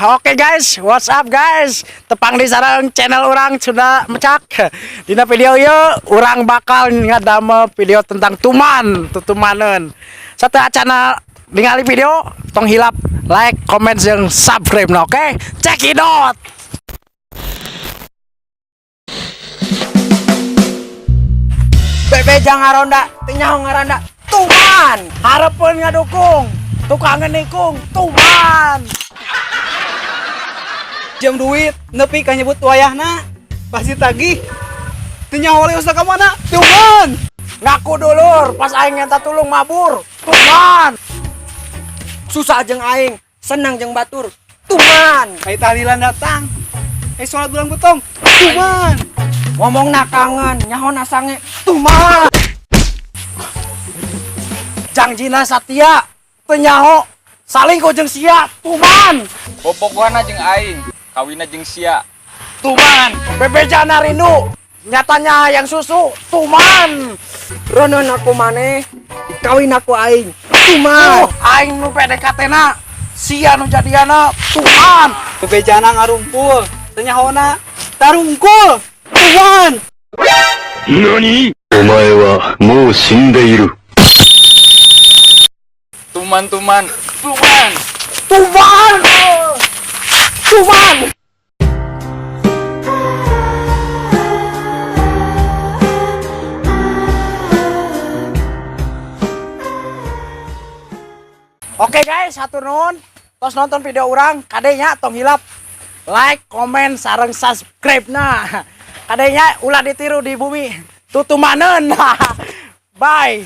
Oke guys, what's up guys? Tepang deui sareng channel urang Sunda Mecak. Dina video ieu urang bakal ngadamel video tentang tuman, tutumaneun. Sateuacana ningali video, tong hilap like, comment, jeung subscribe nah, oke? Check it out. Bebeja ngaronda, teu nyaho ngaranda, tuman. Hareupeun ngadukung, tukang nikung, tuman. Jam duit nepi ka nyebut wayahna pasti tagih teu nyaho leosna ka mana, tuman. Ngaku dulur, pas aing ngenta tulung mabur, tuman. Susah jeung aing, senang jeung batur, tuman. Ai tahlilan datang, ai sholat bulan betong, tuman. Ngomongna kangen, nyahona sange, tuman. Jangjina satia, teu nyaho salingkuh jeung sia, tuman. Bobogohana jeung aing, kawinna jeung sia. Tuman. Bebejana rindu, nyatanya yang susu, tuman. Reuneuh ku maneh, dikawin ku aing, tuman. Aing nu PDKT na, sia nu jadiana, tuman. Bebejana ngarumpul teu nyahona tarungkul, tuman. 何お前はもう死んでいる。 Tuman tuman, tuman. Tuman. Tuman. Oke guys, hatur nuhun. Tos nonton video urang, kade nya tong hilap like, komen, sareng subscribe nah. Kade nya ulah ditiru di bumi. Tutumaneun. Bye.